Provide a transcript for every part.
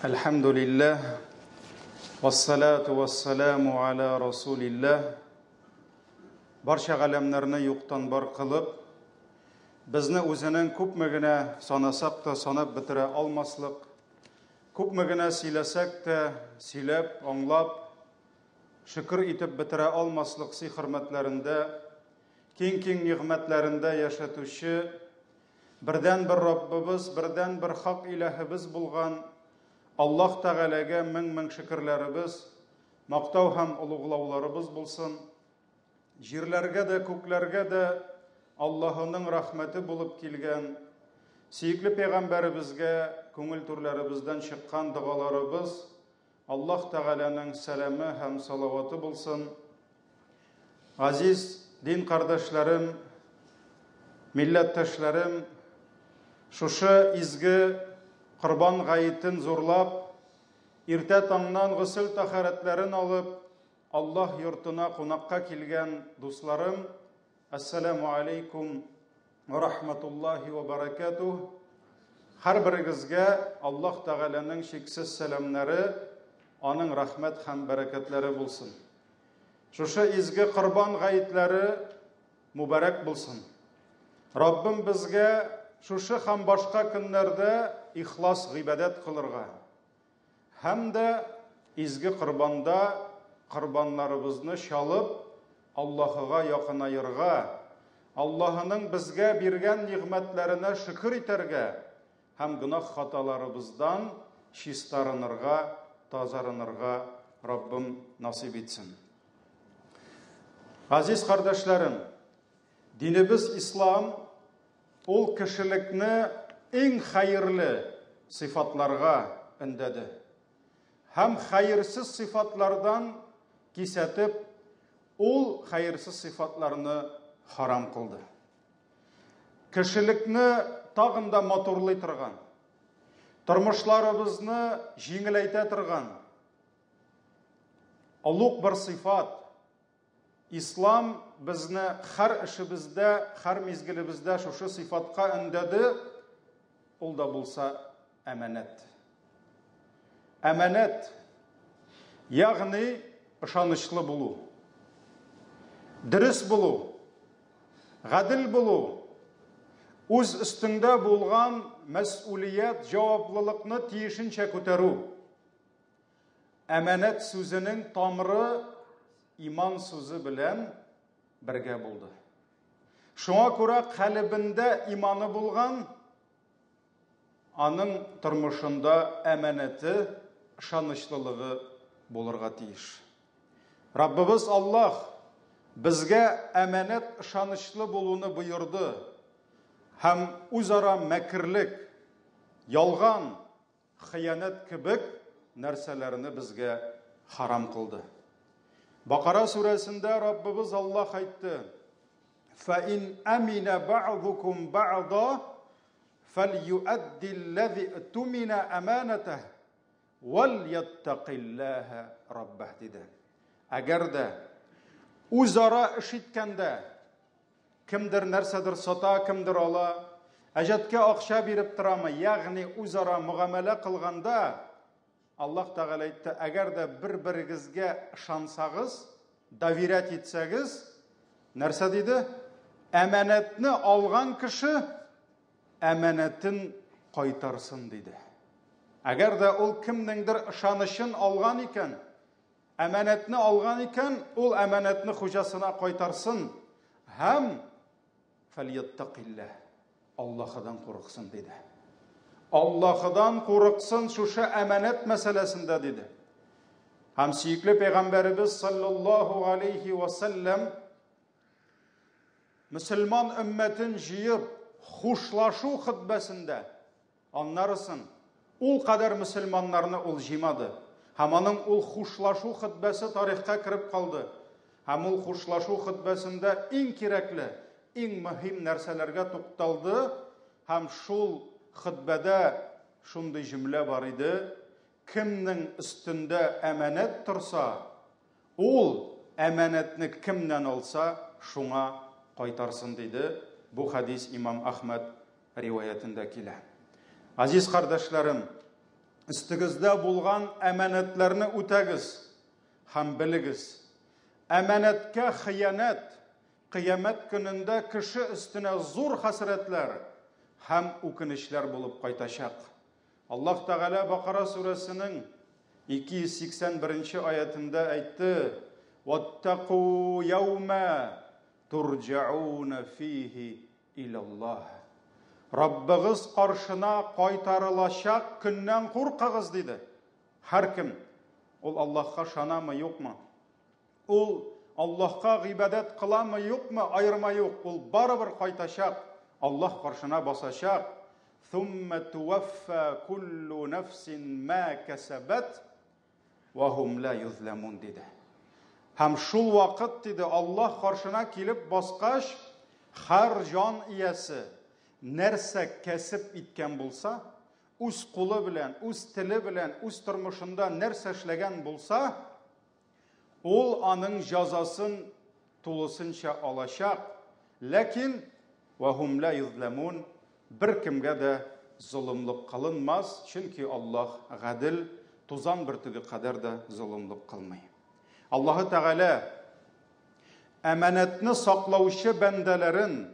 Әлхәмдүлилләһ, вассалату вассаламу аля расулилләһ. Барча галәмнәрне юктан бар кылып, безне үзенең күпме генә санасак та санап бетерә алмаслык, күпме генә сөйләсәк тә, сөйләп, аңлап, шөкер итеп бетерә алмаслык сый-хөрмәтләрендә, киң-киң нигъмәтләрендә яшәтүче Бердәнбер Раббыбыз, бердәнбер хак иләһебез булган Аллаһ Тәгаләгә мең-мең шөкерләребез, мактау һәм олуглауларыбыз булсын. Җирләргә дә, күкләргә дә Аллаһының рәхмәте булып килгән сөекле пәйгамбәребезгә күңел түрләребездән чыккан догаларыбыз, Аллаһ Тәгаләнең сәламе һәм салаваты булсын. Газиз дин кардәшләрем, милләттәшләрем, шушы изге Корбан гаетен зурлап, иртә таңнан госел тәһарәтләрен алып, Аллаһ йортына кунакка килгән дусларым, Әссәләмү алейкум ва рахматуллаһи ва баракатуһ. Һәрберегезгә Аллаһ Тәгаләнең чиксез сәламнәре, аның рәхмәт һәм бәрәкәтләре булсын. Шушы изге Корбан гаетләре мубарәк булсын. Раббым безгә шушы һәм башка көннәрдә ихлас гыйбадәт кылырга, Һәм дә изге корбанда корбаннарыбызны чалып, Аллаһыга якынаерга, Аллаһының безгә биргән нигъмәтләренә шөкер итәргә һәм гөнаһ-хаталарыбыздан чистарынырга, тазарынырга Раббым насыйп итсен. Газиз кардәшләрем, динебез ислам Ул кешелекне иң хәерле сыйфатларга өндәде һәм хәерсез сыйфатлардан кисәтеп, ул хәерсез сыйфатларны харам кылды. Кешелекне тагын да матурлый торган, тормышларыбызны җиңеләйтә торган олуг бер сыйфат, Ислам безне һәр эшебездә, һәр мизгелебездә шушы сыйфатка өндәде, ул да булса әманәт. Әманәт, ягъни ышанычлы булу, дөрес булу, гадел булу, үз өстеңдә булган мәсьүлият, җаваплылыкны тиешенчә күтәрү. Әманәт сүзенең тамыры иман сүзе белән бергә булды. Шуңа күрә калебендә иманы булган, аның тормышында әманәте, ышанычлылыгы булырга тиеш. Раббыбыз Аллаһ безгә әманәт ышанычлы булуны боерды һәм үзара мәкерлек, ялган, хыянәт кебек нәрсәләрне безгә харам кылды. Бакара сүрәсендә Раббыбыз Аллаһ әйтте: "Фа ин амина бa'дукум бa'да фальюадди аллази тумина аманатаһ вал яттакиллаһа раббах" диде. Әгәр дә үзара эш иткәндә Кемдер нәрсәдер сата, кемдер ала. Әҗәткә акча биреп торамы? Ягъни үзара мөгамәлә кылганда Аллаһ Тәгалә әйтте, әгәр дә бер-берегезгә ышансагыз, доверять итсәгез, нәрсә диде? Әманәтне алган кеше әманәтен кайтарсын диде. Әгәр дә ул кемнеңдер ышанычын алган икән, Әманәтне алган икән, ул әманәтне хуҗасына кайтарсын һәм фәльяттакилләһ, Аллаһыдан курыксын, диде. Аллаһыдан курыксын шушы әманәт мәсьәләсендә, диде. Һәм сөекле пәйгамбәребез саллаллаһу алейхи ва саллям мөселман өммәтен җыеп хушлашу хөтбәсендә Аннарысын ул кадәр мөселманнарны ул җыймады. Һәм аның ул хушлашу хөтбәсе тарихка кереп калды. Һәм ул хушлашу хөтбәсендә иң кирәкле, иң мөһим нәрсәләргә тукталды. Һәм шул хөтбәдә шундый җөмлә бар иде, Кемнең өстендә әманәт торса, ул әманәтне кемнән алса, шуңа кайтарсын, диде. Бу хәдис имам Әхмәд риваятендә килә. Азиз кардәшләрем, Өстегездә булган әманәтләрне үтәгез һәм белегез, әманәткә хыянәт Кыямәт көнендә кеше өстенә зур хәсрәтләр һәм үкенечләр булып кайтачак. Аллаһ Тәгалә Бакара сүрәсенең 281 нче аятендә әйтте, Ваттаку яума турҗауна фихи илаллаһ. Раббыгыз каршына кайтарылачак көннән куркыгыз, диде. Һәркем ул Аллаһка ышанамы, юкмы? Ул Аллаһка гыйбадәт кыламы, юкмы, аерма юк, ул барыбер кайтачак, Аллаһ каршына басачак. Thumma tuwaffa kullu nafsin ma kasabat ва hum la yuzlamun диде. Һәм шул вакыт диде, Аллаһ каршына килеп баскач, һәр җан иясе нәрсә кәсеп иткән булса, үз кулы белән, үз теле белән, үз тормышында нәрсә эшләгән булса, Ул аның җазасын тулысынча алачак, ләкин вә һум лә юзләмун, беркемгә дә золымлык кылынмас, чөнки Аллаһ гадел, тузан бөртеге кадәр дә золымлык кылмый. Аллаһы Тәгалә әманәтне саклаучы бәндәләрен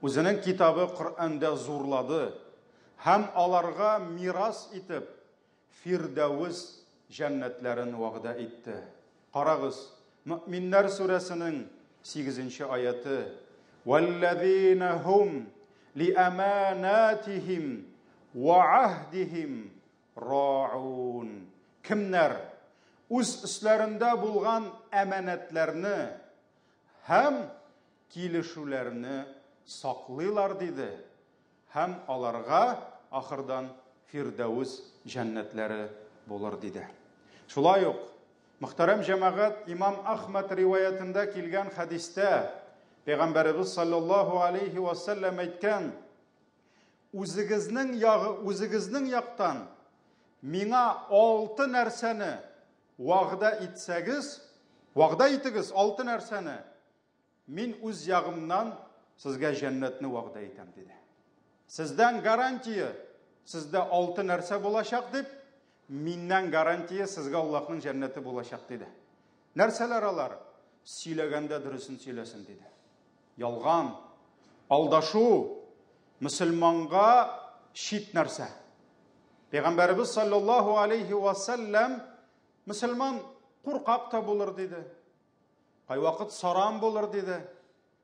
үзенең китабы Коръәндә зурлады һәм аларга мирас итеп Фирдәвес җәннәтләрен вәгъдә итте. Карагыз, Мөэминнәр сүрәсенең сигезенче аяте, Вәлләзина һум лиәманатихим вә аһдихим раун. Кемнәр үз өсләрендә булган әманәтләрне һәм килешүләрне саклыйлар, диде. Һәм аларга ахырдан Фирдәвес җәннәтләре булыр, диде. Шулай ук, мөхтәрәм җәмәгать, имам Әхмәд риваятендә килгән хәдистә Пәйгамбәребез саллаллаһу алейхи ва сәлләм әйткән, Үзегезнең ягы, үзегезнең яктан миңа алты нәрсәне вәгъдә итсәгез, вәгъдә итегез алты нәрсәне, Мин үз ягымнан сезгә җәннәтне вәгъдә итәм, диде. Сездән гарантия, сездә алты нәрсә булачак дип, миннән гарантия сезгә Аллаһның җәннәте булачак, диде. Нәрсәләр алар? Сөйләгәндә дөресен сөйләсен, диде. Ялган, алдашу мөселманга чит нәрсә. Пәйгамбәребез саллаллаһу алейхи ва саллям мөселман куркак та булыр диде. Кайвакыт саран булыр, диде.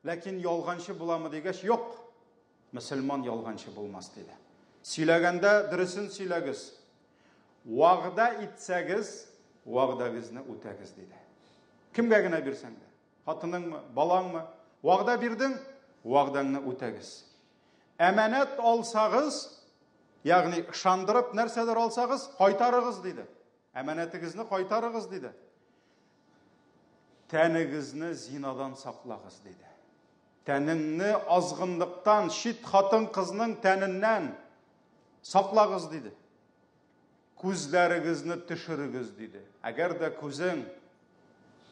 Ләкин ялганчы буламы дигәч, юк. Мөселман ялганчы булмас, диде. Сөйләгәндә дөресен сөйләгез. Вәгъдә итсәгез, вәгъдәгезне үтәгез, диде. Кемгә генә бирсәң дә, хатыныңмы, балаңмы, вәгъдә бирдең, вәгъдәңне үтәгез. Әманәт алсагыз, ягъни ышандырып нәрсәдер алсагыз, кайтарыгыз, диде. Әманәтегезне кайтарыгыз, диде. Тәнегезне зинадан саклагыз, диде. Тәнеңне азгынлыктан, чит хатын-кызның тәненнән саклагыз, диде. Күзләрегезне төшерегез, диде. Әгәр дә күзең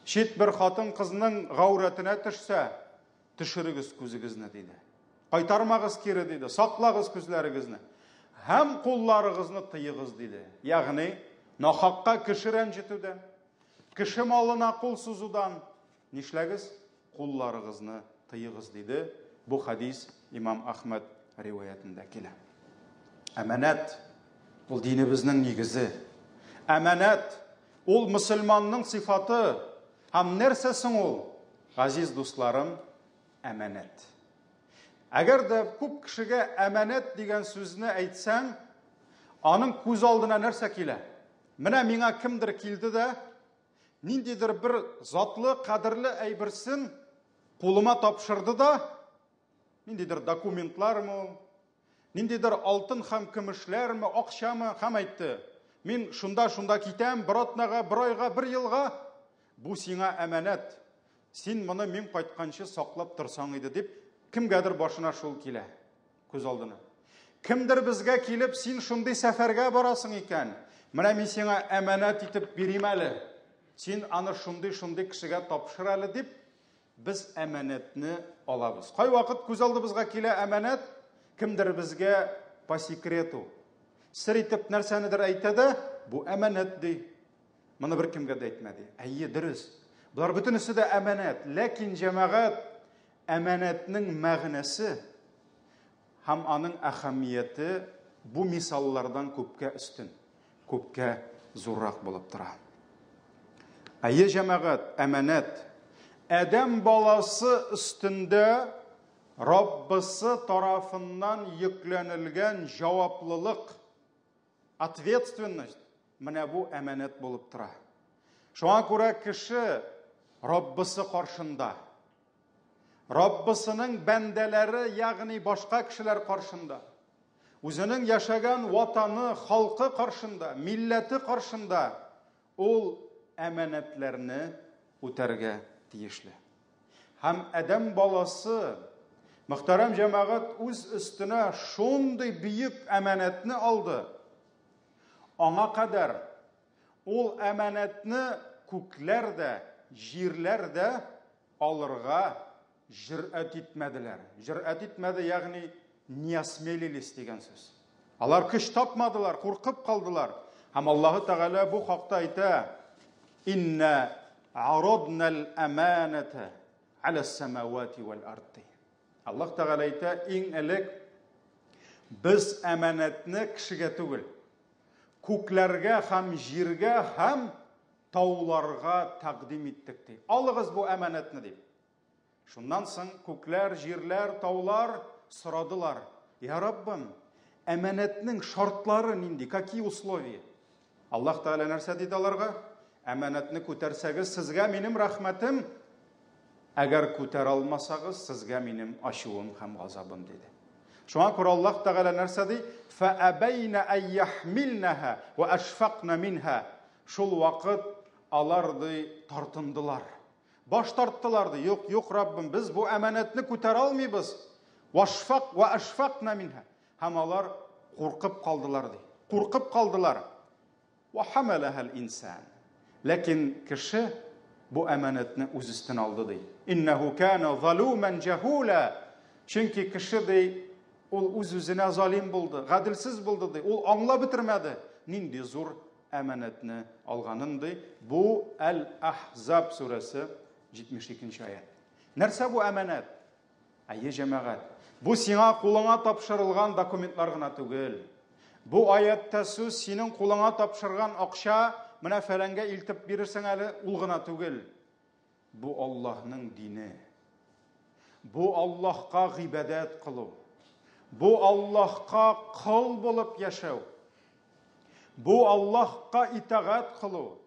чит бер хатын-кызның гаурәтенә төшсә, Төшерегез күзегезне, диде. Кайтармагыз кире, диде. Саклагыз күзләрегезне. Һәм кулларыгызны тыегыз, диде. Ягъни, нахакка кеше рәнҗетүдән, кеше малына кул сузудан нишләгез? Кулларыгызны тыегыз, диде. Бу хадис имам Ахмад риваятендә килә. Әманәт ул динебезнең нигезе. Әманәт ул мөселманның сыйфаты. Һәм нәрсә соң ул? Газиз дусларым, әманәт. Әгәр дә күп кешегә әманәт дигән сүзне әйтсәң, аның күз алдына нәрсә килә? Менә миңа кемдер килде дә, ниндидер бер затлы, кадерле әйберсен кулыма тапшырды да, ниндидер документлармы ул, Ниндидер алтын һәм көмешләрме, акчамы, һәм әйтте, мин шунда-шунда китәм, бер атнага, бер айга, бер елга, бу сиңа әманәт, син моны мин кайтканчы саклап торсаң иде, дип, кемгәдер башына шул килә, күз алдына. Кемдер безгә килеп, син шундый сәфәргә барасың икән, менә мин сиңа әманәт итеп бирим әле, син аны шундый-шундый кешегә тапшыр әле, дип, Без әманәтне алабыз. Кайвакыт күз алдыбызга килә әманәт, кемдер безгә по секрету, Сер итеп нәрсәнедер әйтә дә, бу әманәт ди. Моны беркемгә дә әйтмә ди. Әйе, дөрес. Болар бөтенесе дә әманәт. Ләкин җәмәгать әманәтнең мәгънәсе һәм аның әһәмияте бу мисаллардан күпкә өстен, күпкә зуррак булып тора. Әйе, җәмәгать, әманәт. Адәм баласы өстендә Раббысы тарафыннан йөкләнелгән җаваплылык, ответственность, менә бу әманәт булып тора. Шуңа күрә кеше Раббысы каршында, Раббысының бәндәләре, ягъни башка кешеләр каршында, үзенең яшәгән ватаны, халкы каршында, милләте каршында ул әманәтләрне үтәргә тиешле. Һәм адәм баласы, мөхтәрәм җәмәгать, үз өстенә шундый бөек әманәтне алды. Аңа кадәр ул әманәтне күкләр дә, җирләр дә алырга җөрьәт итмәделәр. Җөрьәт итмәде, ягъни не осмелились дигән сүз. Алар көч тапмадылар, куркып калдылар. Һәм Аллаһы Тәгалә бу хакта әйтә: "Инна арадна ал-аманата аля самавати вал арди". Аллаһ Тәгалә әйтә, иң элек без әманәтне кешегә түгел, күкләргә һәм җиргә һәм тауларга тәкъдим иттек ди. Алыгыз бу әманәтне дип. Шуннан соң күкләр, җирләр, таулар сорадылар. Я Раббым, әманәтнең шартлары нинди? Какие условия? Аллаһ Тәгалә нәрсә диде аларга? Әманәтне күтәрсәгез, сезгә минем рәхмәтем, әгәр күтәрә алмасагыз, сезгә минем ачуым һәм газабым диде. Шуңа күрә Аллаһ Тәгалә нәрсә ди? Фәәбәйнә әйяхмилнәһә ва ашфакна минһа. Шул вакыт алар ди тартындылар. Баш тарттылар ди. Юк, юк, Раббым, без бу әманәтне күтәрә алмыйбыз. Вашфак ва ашфакна минһа. Һәм алар куркып калдылар ди. Куркып калдылар. Ва хамалаха инсан. Ләкин кеше бу әманәтне үз өстенә алды ди. Иннаху кана залуман жахула. Чөнки кеше ди, ул үз-үзенә залим булды, гаделсез булды ди. Ул аңлап бетермәде, нинди зур әманәтне алганын ди. Бу Әл-Ахзаб сүрәсе 72 нче аять. Нәрсә бу әманәт? Әйе, җәмәгать. Бу сиңа кулыңа тапшырылган документлар гына түгел. Бу аятта сүз синең кулыңа тапшырган акча, менә фәләнгә илтеп бирерсең әле, ул гына түгел. Бу Аллаһның дине. Бу Аллаһка гыйбадәт кылу. Бу Аллаһка кол булып яшәү. Бу Аллаһка итагать кылу.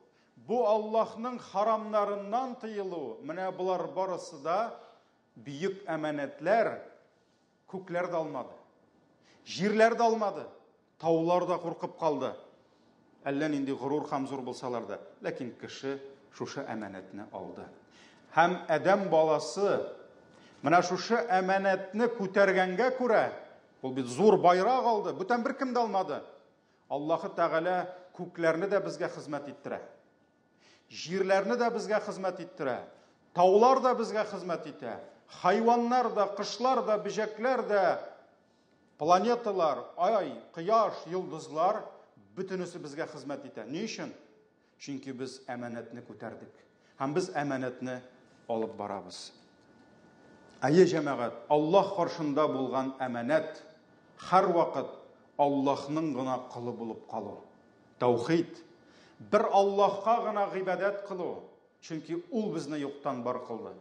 Бу Аллаһның харамнарыннан тыелу. Менә болар барысы да бөек әманәтләр. Күкләр дә алмады. Җирләр дә алмады. Таулар да куркып калды. Әллә нинди горур һәм зур булсалар да, ләкин кеше шушы әманәтне алды. Һәм адәм баласы менә шушы әманәтне күтәргәнгә күрә, ул бит зур байрак алды, бүтән беркем дә алмады. Аллаһы Тәгалә күкләрне дә безгә хезмәт иттерә. Җирләрне дә безгә хезмәт иттерә. Таулар да безгә хезмәт итә. Хайваннар да, кошлар да, бөҗәкләр дә, планеталар, ай, кояш, йолдызлар бөтенесе безгә хезмәт итә. Ни өчен? Чөнки без әманәтне күтәрдек. Һәм без әманәтне алып барабыз. Әйе, җәмәгать, Аллаһ каршында булган әманәт һәрвакыт Аллаһның гына колы булып калу. Таухид, бер Аллаһка гына гыйбадәт кылу, чөнки ул безне юктан бар кылды.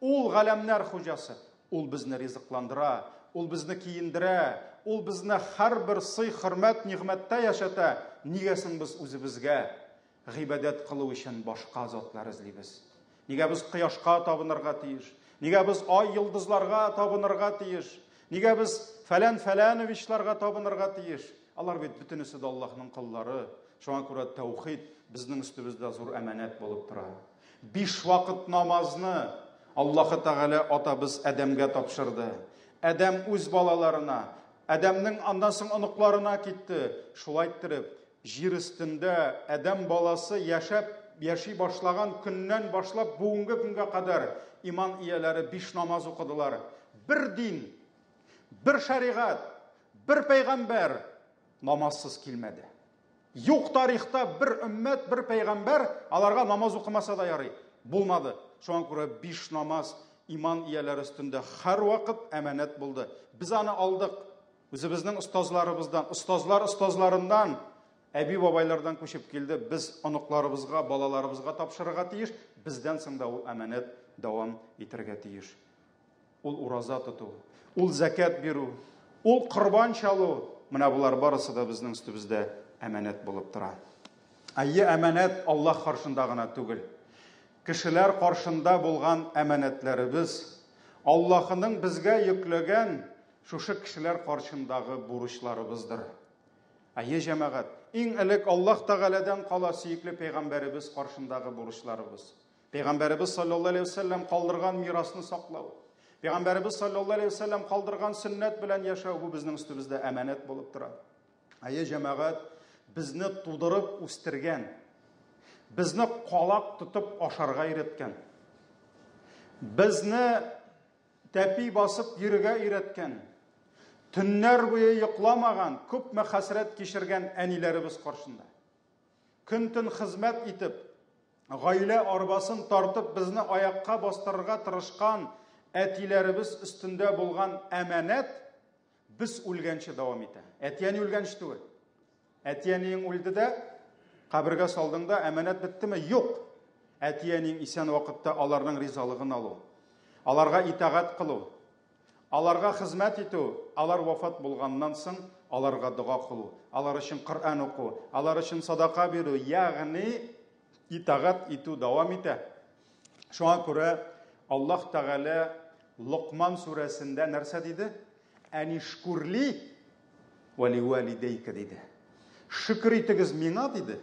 Ул галәмнәр хуҗасы, ул безне ризыкландыра, ул безне киендерә, ул безне һәрбер сый-хөрмәт, нигъмәттә яшәтә. Нигә соң без үзебезгә гыйбадәт кылу өчен башка затлар эзлибез? Нигә без кояшка табынырга тиеш? Нигә без ай йолдызларга табынырга тиеш? Нигә без фәлән фәләновичларга табынырга тиеш? Алар бит бөтенесе дә Аллаһның коллары. Шуңа күрә тәүхид безнең өстебездә зур әманәт булып тора. Биш вакыт намазны Аллаһы Тәгалә атабыз Адәмгә тапшырды. Адәм үз балаларына, Адәмнең аннан соң оныкларына китте. Шулай иттереп, җир өстендә адәм баласы яшәп яши башлаган көннән башлап бүгенге көнгә кадәр иман ияләре биш намаз укыдылар. Бер дин, бер шәригать, бер пәйгамбәр. намазсыз килмәде. Юк тарихта бер өммәт, бер пәйгамбәр аларга намаз укымаса да ярый. Булмады. Шуңа күрә биш намаз иман ияләре өстендә һәрвакыт әманәт булды. Без аны алдык. Үзебезнең остазларыбыздан, остазлар остазларыннан, әби-бабайлардан күчеп килде. Без оныкларыбызга, балаларыбызга тапшырырга тиеш. Бездән соң да ул әманәт дәвам итәргә тиеш. Ул ураза тоту, ул зәкят бирү, ул корбан чалу, менә болар барысы да безнең өстебездә әманәт булып тора. Әйе, әманәт Аллаһ каршында гына түгел. Кешеләр каршында булган әманәтләребез, Аллаһының безгә йөкләгән шушы кешеләр каршындагы бурычларыбыздыр. Әйе, җәмәгать, иң элек Аллаһ Тәгаләдән кала сөекле пәйгамбәребез каршындагы бурычларыбыз. Пәйгамбәребез саллаллаһу алейһи вәсәлләм калдырган мирасны саклау. Пәйгамбәребез саллаллаһу алейһи вәсәлләм калдырган сөннәт белән яшәү бу безнең өстебездә әманәт булып тора. Әйе, җәмәгать, безне тудырып үстергән, безне калак тотып ашарга өйрәткән, безне тәпи басып йөрергә өйрәткән, төннәр буе йокламаган, күпме хәсрәт кичергән әниләребез каршында. Көн-төн хезмәт итеп, гаилә арбасын тартып безне аякка бастырырга тырышкан әтиләребез өстендә булган әманәт без үлгәнче дәвам итә. Әти-әни үлгәнче түгел. Әти-әниең үлде дә, кабергә салдың да, әманәт беттеме? Юк. Әти-әниең исән вакытта аларның ризалыгын алу, аларга итагать кылу, Аларга хезмәт итү, алар вафат булганнан соң аларга дога кылу, алар өчен Коръән уку, алар өчен садака бирү, ягъни итагать итү дәвам итә. Шуңа күрә Аллаһ Тәгалә Локман сүрәсендә нәрсә диде? Әнишкурли вә ливалидәйка диде. Шөкер итегез миңа диде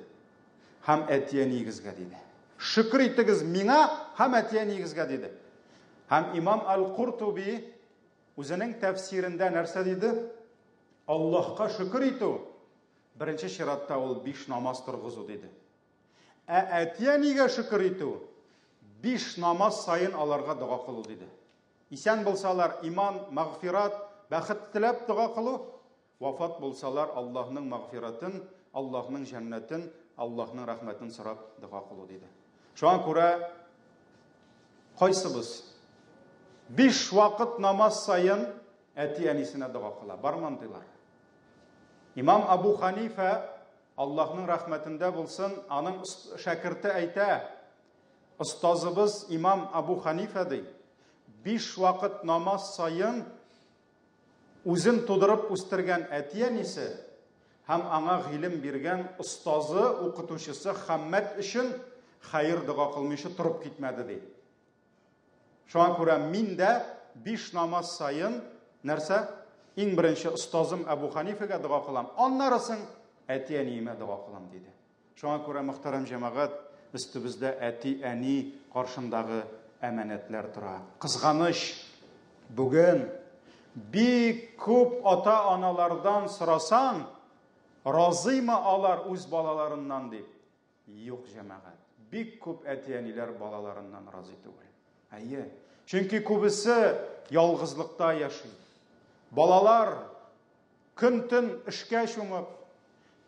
һәм әти-әниегезгә диде. Шөкер итегез миңа һәм әти-әниегезгә диде. Һәм имам Аль-Куртуби үзенең тәфсирендә нәрсә диде? Аллаһка шөкер итү беренче чиратта ул биш намаз торгызу диде. Ә әти-әнигә шөкер итү биш намаз саен аларга дога кылу диде. Исән булсалар, иман, мәгъфират, бәхет теләп дога кылу, вафат булсалар, Аллаһның мәгъфиратын, Аллаһның җәннәтен, Аллаһның рәхмәтен сорап дога кылу диде. Шуңа күрә кайсыбыз биш вакыт намаз саен әти-әнисенә дога кыла? Бармы андыйлар? Имам Абу Ханифа Аллаһның рәхмәтендә булсын, аның шәкерте әйтә, Остазыбыз имам Абу Ханифа ди, биш вакыт намаз саен үзен тудырып үстергән әти-әнисе һәм аңа гыйлем биргән остазы, укытучысы Хаммәд өчен хәер дога кылмыйча торып китмәде ди. Шуңа күрә мин дә биш намаз саен нәрсә? Иң беренче остазым Әбу Ханифәгә дога кылам, аннары соң әти-әниемә дога кылам диде. Шуңа күрә, мөхтәрәм җәмәгать, өстебездә әти-әни каршындагы әманәтләр тора. Кызганыч, бүген бик күп ата-аналардан сорасаң, разыймы алар үз балаларыннан дип. Юк, җәмәгать, бик күп әти-әниләр балаларыннан разый түгел. Әйе, чөнки күбесе ялгызлыкта яши. Балалар Көн-төн эшкә чумып,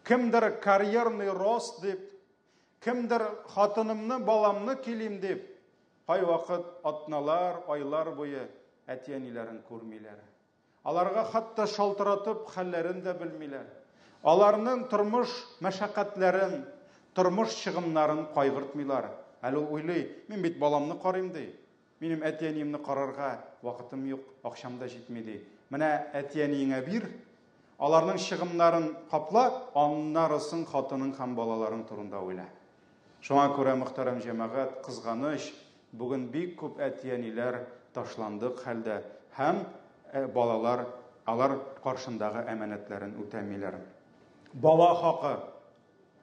кемдер карьерный рост дип, кемдер хатынымны, баламны килим дип, кайвакыт атналар, айлар буе әти-әниләрен күрмиләр. Аларга хәтта шалтыратып хәлләрен дә белмиләр. Аларның тормыш мәшәкатьләрен, тормыш чыгымнарын кайгыртмыйлар. Әле ул уйлый, мин бит баламны карыйм ди. Минем әти-әниемне карарга вакытым юк, акчам да җитми, ди. Менә әти-әниеңә бир, аларның чыгымнарын капла, аннарысын хатының һәм балаларың турында уйла. Шуңа күрә, мөхтәрәм җәмәгать, кызганыч, бүген бик күп әти-әниләр ташландык хәлдә һәм э, балалар алар каршындагы әманәтләрен үтәмиләр. Бала хакы.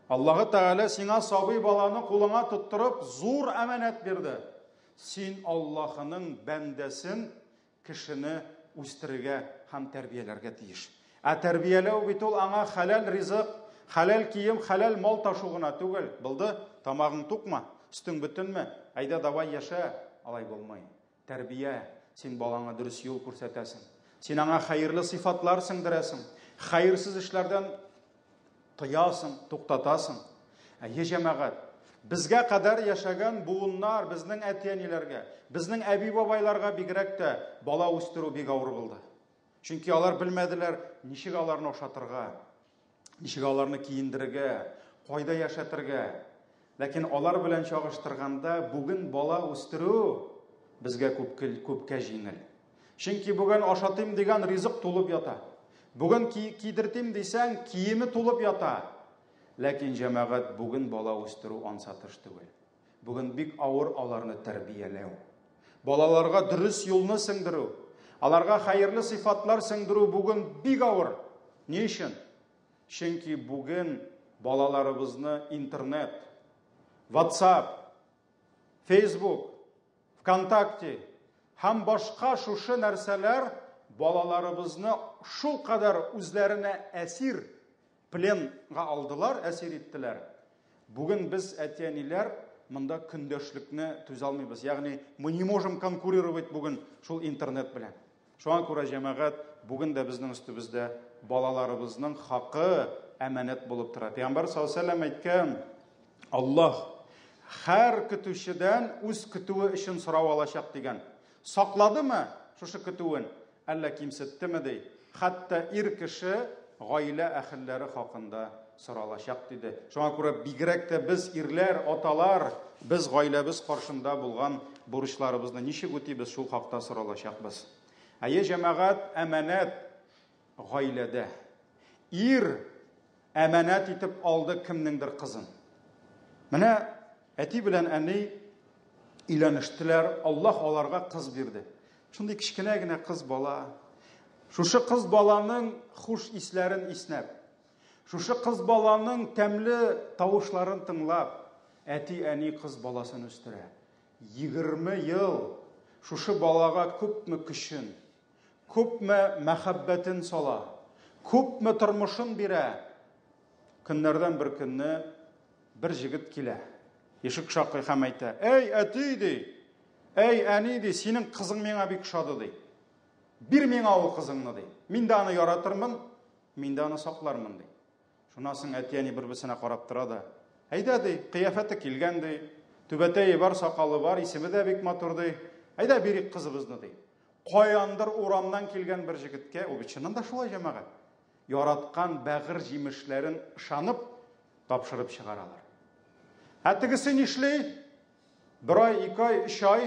Аллаһы Тәгалә сиңа сабый баланы кулыңа тоттырып, зур әманәт бирде. Син Аллаһының бәндәсен, кешене үстерергә һәм тәрбияләргә тиеш. Ә тәрбияләү бит ул аңа хәләл ризык, хәләл кием, хәләл мал ташу гына түгел. Булды, тамагың тукмы, өстең бөтенме, әйдә давай яшә, алай булмый. Тәрбия, син балаңа дөрес юл күрсәтәсең. Син аңа хәерле сыйфатлар сеңдерәсең. Хәерсез эшләрдән Тыясың, туктатасың. Әйе, җәмәгать, безгә кадәр яшәгән буыннар, безнең әти-әниләргә, безнең әби-бабайларга бигрәк тә бала үстерү бик авыр булды. Чөнки алар белмәделәр, ничек аларны ашатырга, ничек аларны киендерергә, кайда яшәтергә. Ләкин алар белән чагыштырганда, бүген бала үстерү безгә күпкә җиңел. Чөнки бүген ашатыйм дигән ризык тулып ята. Бүген кидертим дисәң, киеме тулып ята. Ләкин җәмәгать бүген бала үстерү ансат эш түгел. Бүген бик авыр аларны тәрбияләү. Балаларга дөрес юлны сеңдерү, аларга хәерле сыйфатлар сеңдерү бүген бик авыр. Ни өчен? Чөнки бүген балаларыбызны интернет, WhatsApp, Facebook, ВКонтакте һәм башка шушы нәрсәләр балаларыбызны шулкадәр үзләренә әсир, пленга алдылар, әсир иттеләр. Бүген без, әти-әниләр, монда көндәшлекне түзә алмыйбыз. Ягъни, мы не можем конкурировать бүген шул интернет белән. Шуңа күрә, җәмәгать, бүген дә безнең өстебездә балаларыбызның хакы әманәт булып тора. Пәйгамбәр саллаллаһу алейһи ва сәлләм әйткән, Аллаһ һәр көтүчедән үз көтүе өчен сорау алачак дигән. Сакладымы шушы көтүен, әллә кимсеттеме ди. Хәтта ир кеше гаилә әһелләре хакында соралачак диде. Шуңа күрә бигрәк тә без ирләр, аталар, без гаиләбез каршында булган бурычларыбызны ничек үтибез, шул хакта соралачакбыз. Әйе, җәмәгать, әманәт гаиләдә. Ир әманәт итеп алды кемнеңдер кызын. Менә әти белән әни өйләнештеләр, Аллаһ аларга кыз бирде. Шундый кечкенә генә кыз бала. Шушы кыз баланың хуш исләрен иснәп, шушы кыз баланың тәмле тавышларын тыңлап, әти-әни кыз баласын үстерә. 20 ел шушы балага күпме көчен, күпме мәхәббәтен сала, күпме тормышын бирә. Көннәрдән бер көнне бер җегет килә. Ишек шакый һәм әйтә: "Әй, әти, ди. Әй, әни, ди, синең кызың миңа бик ошады, ди. Бир миңа ул кызыңны, ди. Мин дә аны яратырмын, мин дә аны саклармын, ди. Шуннан соң әти-әни бер-берсенә карап тора да, әйдә, ди, кыяфәте килгән, ди, түбәтәе бар, сакалы бар, исеме дә бик матур, ди. Әйдә, бирик кызыбызны, ди. Каяндыр урамнан килгән бер җегеткә, ул бит чыннан да шулай, җәмәгать, яраткан бәгырь җимешләрен ышанып тапшырып чыгаралар. Ә тегесе нишли? Бер ай, ике ай, өч ай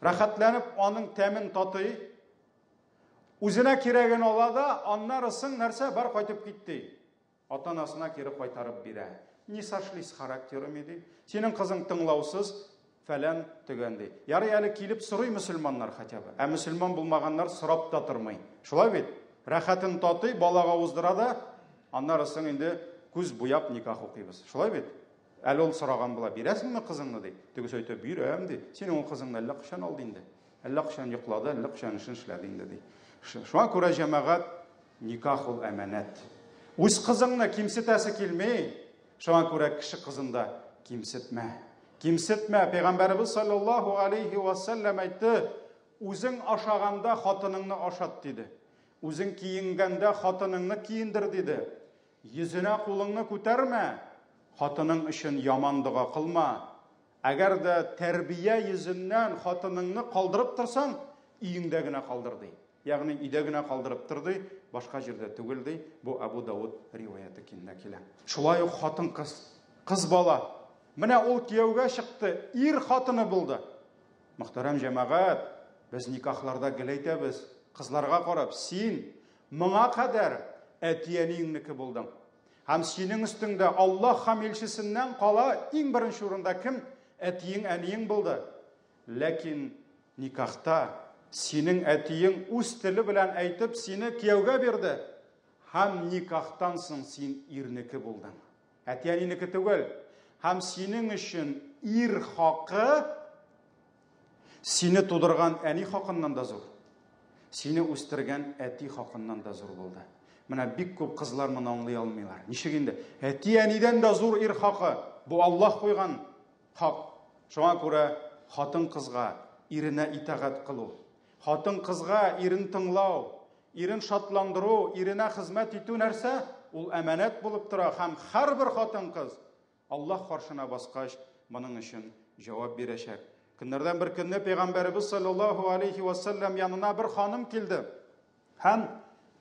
рәхәтләнеп аның тәмен татый. Үзенә кирәген ала да, аннары соң нәрсә бар кайтып китте. Ата-анасына кире кайтарып бирә. Не сошлись характерами ди. Синең кызың тыңлаусыз, фәлән төгән ди. Ярый әле килеп сорый мөселманнар хотя бы. Ә мөселман булмаганнар сорап та тормый. Шулай бит? Рәхәтен татый, балага уздыра да, аннары соң инде күз буяп никах укыйбыз. Шулай бит? Әле ул сораган була, бирәсеңме кызыңны ди. Тегесе әйтә, бирәм ди. Синең ул кызыңны әллә кайчан алды инде. Әллә кайчан йоклады, әллә кайчан эшен эшләде инде ди. Шуңа күрә җәмәгать никах ул әманәт. Үз кызыңны кимсетәсе килми, шуңа күрә кеше кызын да кимсетмә. Кимсетмә. Пәйгамбәребез саллаллаһу алейхи ва саллям әйтте, үзең ашаганда хатыныңны ашат диде. Үзең киенгәндә хатыныңны киендер диде. Йөзенә кулыңны күтәрмә, хатының өчен яман дога кылма. Әгәр дә тәрбия йөзеннән хатыныңны калдырып торсаң, өеңдә генә калдыр ди. Ягъни өйдә генә калдырып тор ди, башка җирдә түгел ди. Бу Абу Дауд риваяте киндә килә. Шулай ук хатын-кыз, кыз бала. Менә ул кияүгә чыкты, ир хатыны булды. Мөхтәрәм җәмәгать, без никахларда гел әйтәбез, кызларга карап, син Моңа кадәр әти-әниеңнеке булдың. Һәм синең өстеңдә Аллаһ һәм илчесеннән кала иң беренче урында кем? Әтиең, әниең булды. Ләкин никахта синең әтиең үз теле белән әйтеп сине кияүгә бирде. Һәм никахтан соң син ирнеке булдың. Әти-әнинеке түгел. Һәм синең өчен ир хакы Сине тудырган әни хакыннан да зур. Сине үстергән әти хакыннан да зур булды. Менә бик күп кызлар моны аңлый алмыйлар. Ничек инде? Әти-әнидән дә зур ир хакы. Бу Аллаһ куйган хак. Шуңа күрә хатын-кызга иренә итагать кылу, хатын-кызга ирен тыңлау, ирен шатландыру, иренә хезмәт итү нәрсә? ул әманәт булып тора һәм һәрбер хатын-кыз Аллаһ каршына баскач, моның өчен җавап бирәчәк. Көннәрдән бер көнне Пәйгамбәребез саллаллаһу алейхи ва саллям янына бер ханым килде. Һәм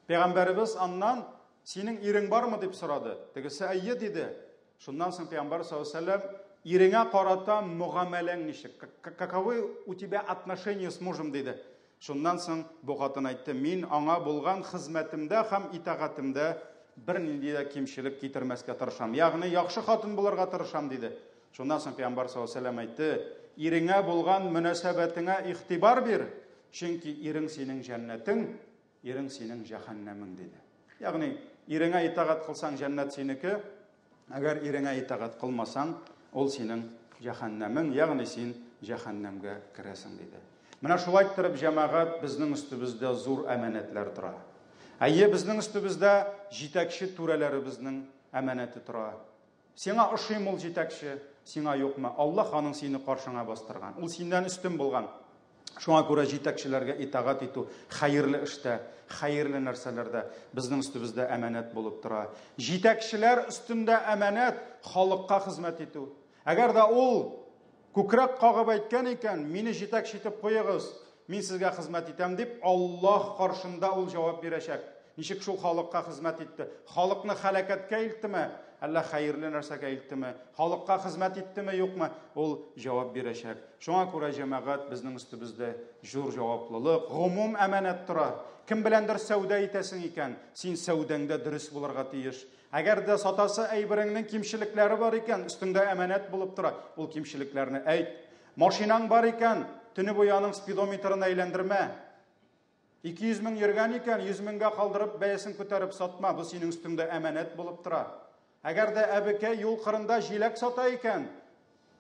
Пәйгамбәребез аннан: "Синең ирең бармы?" дип сорады. Тегесе: "Әйе" диде. Шуннан соң Пәйгамбәр саллаллаһу алейхи ва саллям: "Иреңә карата мөгамәләң ничек? Каковы у тебя отношения с мужем?" диде. Шуннан соң бу хатын әйтте: "Мин аңа булган хезмәтемдә һәм итагатемдә бернинди дә кимчелек китермәскә тырышам. Ягъни яхшы хатын булырга тырышам", диде. Шуннан соң Пәйгамбәр саллаллаһу алейһи ва сәлләм әйтте: "Иреңә булган мөнәсәбәтеңә игътибар бир, чөнки ирең синең җәннәтең, ирең синең җәһәннәмең", диде. Ягъни иреңә итагать кылсаң, җәннәт синеке, әгәр иреңә итагать кылмасаң, ул синең җәһәннәмең, ягъни син җәһәннәмгә керәсең, диде. Менә шулай иттереп, җәмәгать, безнең өстебездә зур әманәтләр тора. Әйе, безнең өстебездә җитәкче түрәләребезнең әманәте тора. Сиңа ошыймы ул җитәкче, сиңа юкмы? Аллаһ аның сине каршыңа бастырган. Ул синнән өстен булган. Шуңа күрә җитәкчеләргә итагать итү хәерле эштә, хәерле нәрсәләрдә безнең өстебездә әманәт булып тора. Җитәкчеләр өстендә әманәт халыкка хезмәт итү. Әгәр дә ул күкрәк кагып әйткән икән, мине җитәкче итеп куегыз, мин сезгә хезмәт итәм дип, Аллаһ каршында ул җавап бирәчәк. Ничек шул халыкка хезмәт итте? Халыкны хәләкәткә илттеме? Әллә хәерле нәрсәгә илттеме? Халыкка хезмәт иттеме, юкмы? Ул җавап бирәчәк. Шуңа күрә, җәмәгать, безнең өстебездә зур җаваплылык, гомум әманәт тора. Кем беләндер сәүдә итәсең икән, син сәүдәңдә дөрес булырга тиеш. Әгәр дә сатасы әйбереңнең кимчелекләре бар икән, өстеңдә әманәт булып тора, ул кимчелекләрне әйт. Машинаң бар икән, төне буе аның спидометрын әйләндермә. 200 мең йөргән икән, 100 меңгә калдырып, бәясен күтәреп сатма, бу синең өстеңдә әманәт булып тора. Әгәр дә әбекәй юл кырында җиләк сата икән,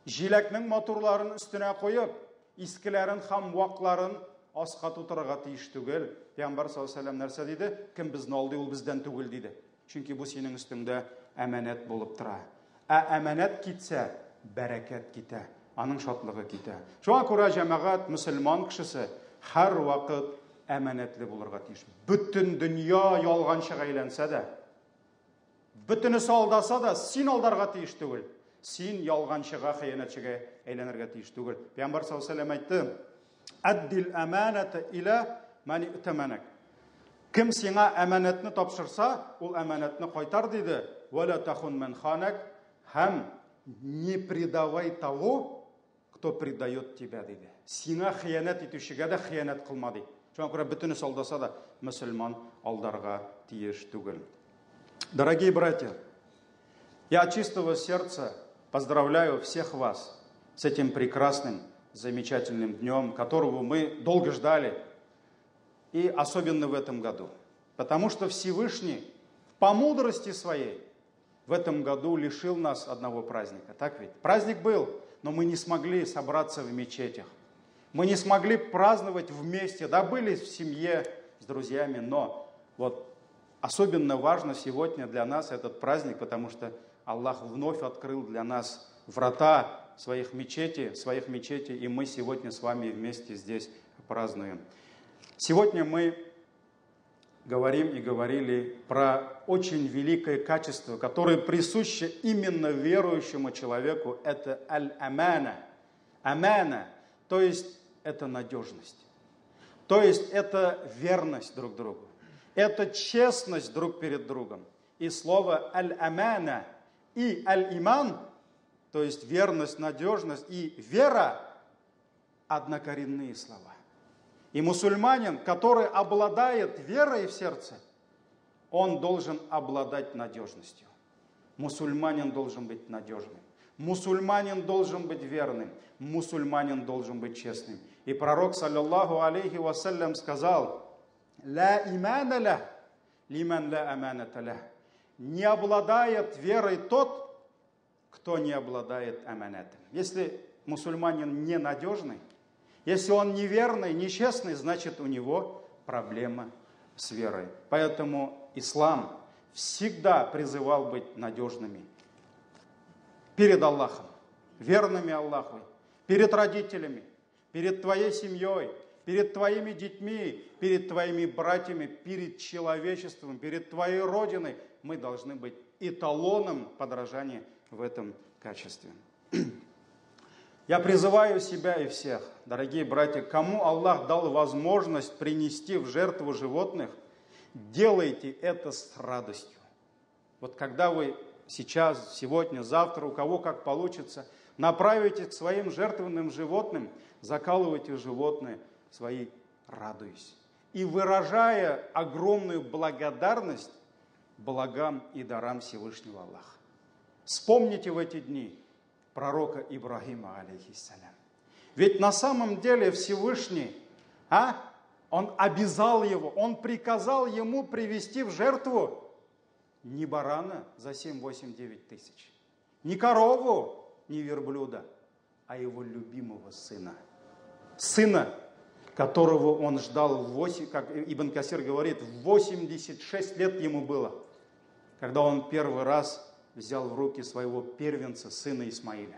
җиләкнең матурларын өстенә куеп, искеләрен һәм вакларын аска тутырырга тиеш түгел. Пәйгамбәр саллаллаһу алейһи ва сәлләм нәрсә диде? Кем безне алдый, ул бездән түгел, диде. Чөнки бу синең өстеңдә әманәт булып тора. Ә әманәт китсә, бәрәкәт китә, аның шатлыгы китә. Шуңа күрә, җәмәгать, мөселман кешесе һәрвакыт әманәтле булырга тиеш. Бөтен дөнья ялганчыга әйләнсә дә, бөтенесе алдаса да, син алдарга тиеш түгел. Син ялганчыга, хыянәтчегә әйләнергә тиеш түгел. Пәйгамбәр саллаллаһу алейһи ва сәлләм әйтте: Әддил әманәтә иля мән иътәмәнәк. Кем сиңа әманәтне тапшырса, ул әманәтне кайтар, диде. Вә ла тахун мән ханәк, һәм не предавай того, кто предает тебя, диде. Сиңа хыянәт итүчегә дә хыянәт кылма, ди. Шуңа күрә бөтенесе алдаса да, мөселман алдарга тиеш түгел. Дорогие братья, я от чистого сердца поздравляю всех вас с этим прекрасным, замечательным днем, которого мы долго ждали, и особенно в этом году. Потому что Всевышний по мудрости своей в этом году лишил нас одного праздника. Так ведь? Праздник был, но мы не смогли собраться в мечетях. Мы не смогли праздновать вместе. Да, были в семье, с друзьями, но особенно важно сегодня для нас этот праздник, потому что Аллах вновь открыл для нас врата своих мечетей, и мы сегодня с вами вместе здесь празднуем. Сегодня мы говорим и говорили про очень великое качество, которое присуще именно верующему человеку, это аль-амана. Амана, то есть это надежность, то есть это верность друг другу, это честность друг перед другом. И слово аль-амана и аль-иман, то есть верность, надежность и вера, однокоренные слова. И мусульманин, который обладает верой в сердце, он должен обладать надежностью. Мусульманин должен быть надежным. Мусульманин должен быть верным. Мусульманин должен быть честным. И пророк, саллаллаху алейхи вассалям, сказал: «Ла имана ля, лиман ла аманата ля». Не обладает верой тот, кто не обладает аманатом. Если мусульманин ненадежный, если он неверный, нечестный, значит, у него проблема с верой. Поэтому ислам всегда призывал быть надежными перед Аллахом, верными Аллаху, перед родителями, перед твоей семьей, перед твоими детьми, перед твоими братьями, перед человечеством, перед твоей родиной. мы должны быть эталоном подражания в этом качестве. Я призываю себя и всех, дорогие братья, кому Аллах дал возможность принести в жертву животных, делайте это с радостью. Вот когда вы сейчас, сегодня, завтра, у кого как получится, направите к своим жертвенным животным, закалывайте животные свои, радуясь. И выражая огромную благодарность благам и дарам Всевышнего Аллаха. Вспомните в эти дни пророка Ибрахима, алейхиссалям. Ведь на самом деле Всевышний, он обязал его, он приказал ему привести в жертву не барана за 7, 8, 9 тысяч, не корову, не верблюда, а его любимого сына. Сына, которого он ждал, 8, как Ибн Касир говорит, 86 лет ему было, когда он первый раз взял в руки своего первенца, сына Исмаиля.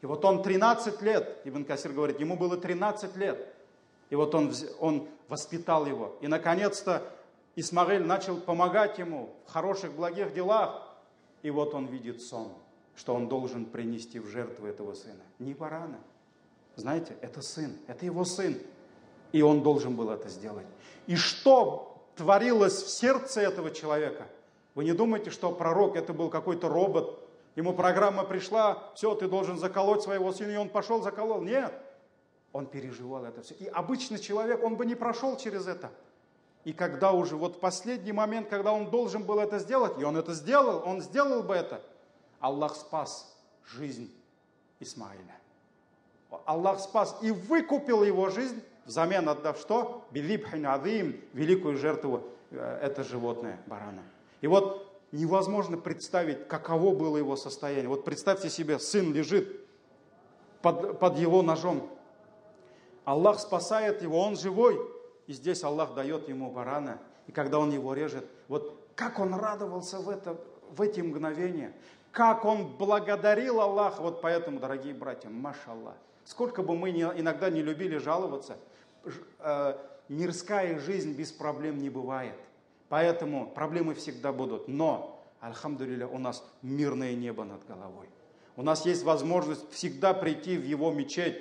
И вот он 13 лет, Ибн Касир говорит, ему было 13 лет. И вот он воспитал его. И наконец-то Исмаиль начал помогать ему в хороших, благих делах. И вот он видит сон, что он должен принести в жертву этого сына. Не барана. Знаете, это сын, это его сын. И он должен был это сделать. И что творилось в сердце этого человека? Вы не думайте, что пророк это был какой-то робот. Ему программа пришла, все, ты должен заколоть своего сына, и он пошел, заколол. Нет, он переживал это все. И обычный человек, он бы не прошел через это. И когда уже вот последний момент, когда он должен был это сделать, и он это сделал, он сделал бы это, Аллах спас жизнь Исмаиля. Аллах спас и выкупил его жизнь, взамен отдав что? Билибхин азим, великую жертву, это животное, барана. И вот невозможно представить, каково было его состояние. Вот представьте себе, сын лежит под его ножом. Аллах спасает его, он живой. И здесь Аллах дает ему барана. И когда он его режет, вот как он радовался в эти мгновения, как он благодарил Аллаха. Вот поэтому, дорогие братья, машаллах, сколько бы мы иногда не любили жаловаться, мирская жизнь без проблем не бывает. Поэтому проблемы всегда будут. Но, альхамдулилля, у нас мирное небо над головой. У нас есть возможность всегда прийти в его мечеть,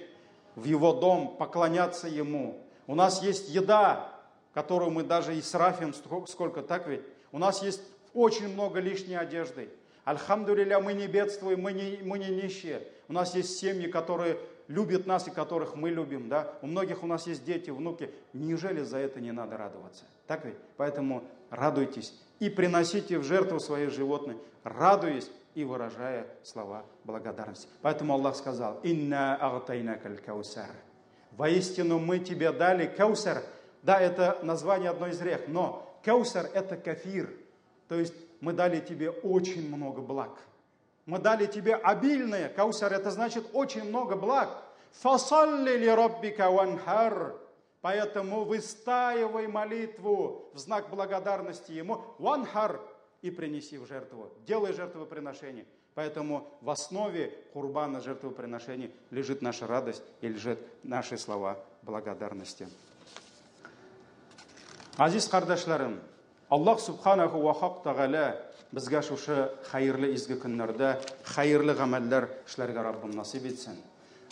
в его дом, поклоняться ему. У нас есть еда, которую мы даже и срафим сколько, так ведь? У нас есть очень много лишней одежды. Альхамдулилля, мы не бедствуем, мы не нищие. У нас есть семьи, которые любят нас и которых мы любим. Да? У многих у нас есть дети, внуки. Неужели за это не надо радоваться? Так ведь? Поэтому радуйтесь и приносите в жертву своих животных, радуясь и выражая слова благодарности. Поэтому Аллах сказал: «Инна агтайнакаль каусар». Воистину мы тебе дали каусар. Да, это название одной из рек, но каусар – это кафир. То есть мы дали тебе очень много благ. Мы дали тебе обильное. Каусар – это значит очень много благ. «Фасалли ли роббика ванхар». Поэтому выстаивай молитву в знак благодарности ему. Ванхар и принеси в жертву. Делай жертвоприношение. Поэтому в основе курбана жертвоприношения лежит наша радость и лежат наши слова благодарности. Азиз кардәшләрем, Аллаһ субханаху ва хак тәгалә безгә шушы хәерле изге көннәрдә хәерле гамәлләр эшләргә Раббым насыйп итсен.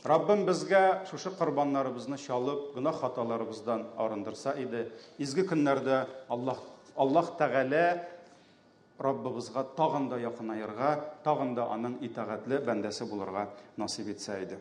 Раббым безгә шушы корбаннарыбызны чалып, гөнаһ хаталарыбыздан арындырса иде. Изге көннәрдә Аллаһ Тәгалә Раббыбызга тагын да якынаерга, тагын да аның итагатьле бәндәсе булырга насыйп итсә иде.